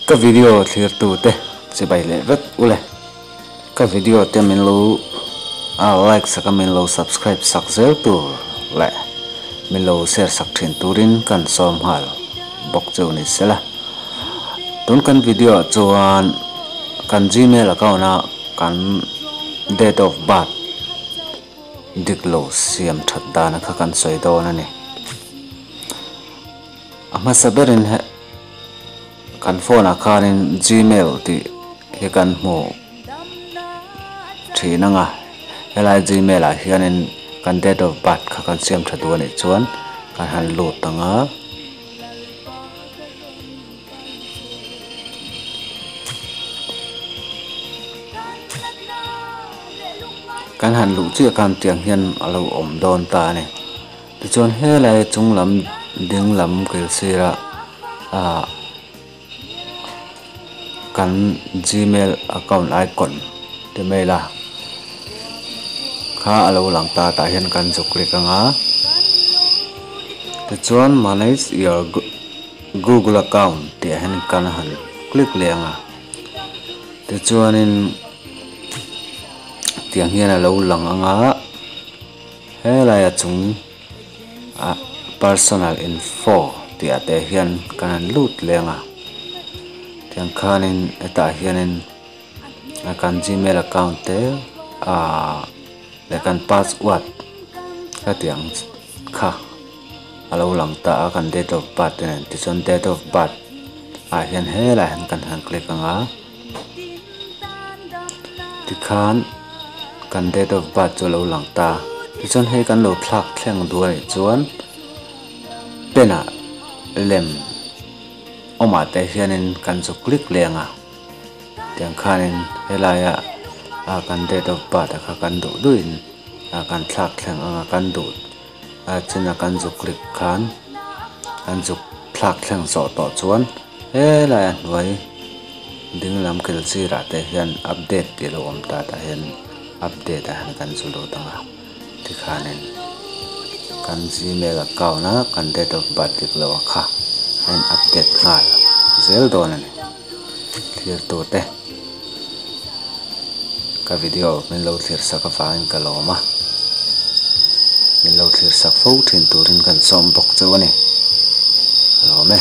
Ka video thlir tu te chibai leh vek ule. Ka video te min lo like sak a min lo subscribe sak zel tur leh min lo share sak thin turin kan sawm nghal bawk chu ni sela. Tun kan video ah chuan kan gmail account a kan date of birth dik lo siam that dan kha kan sawi dawn a ni. A hmasa berin he kan phone ah khanin gmail tih hi kan hmu thin anga helai gmail ah hianin kan date of birth kha kan siam tha duh anih chuan kan han lut ang a. Kan han luh chiah khan tiang hian a lo awm dawn ta a ni. Tichuan helai chung lam ding lam kil sirah ah kan gmail account icon ti mai ila kha a lo lang ta tah hian kan zu click ang a tichuan manage your google account tih ah hian kan han click leh ang a tichuanin tiang hian a lo lang ang a. Helai a chung ah personal info tih ah te hian kan han lut leng a tiang khanin hetah hianin kan gmail account te ah leh kan password hetiang kha a lo lang ta a kan date of birth te nen tichuan date of birth ah hian helai ah hian kan han click ang a. Tikhan kan date of birth chu a lo lang ta. Tichuan hei kan lo thlak thleng duh a nih chuan pen ah lem awmah te hianin kan chu click leng a. Tiang khanin helaia ah kan date of birth a kha kan duh duhin ah kan thlak thleng ang a kan duh a chin a kan zu click khan kan zuk thlak thleng zawh tawh chuan helai a hnuai ding lam kil sirah te hian update tih a lo awm ta tah hian update ah hian kan zu lut ang a tikhanin kan gmail account a kan date of birth dik loh a kha a in update nghal zel dawn a ni thlir tute ka video min lo thlir sak avangin ka lawm a min lo thlir sak fo thin turin kan sawm bawk chauh a ni ka lawm e.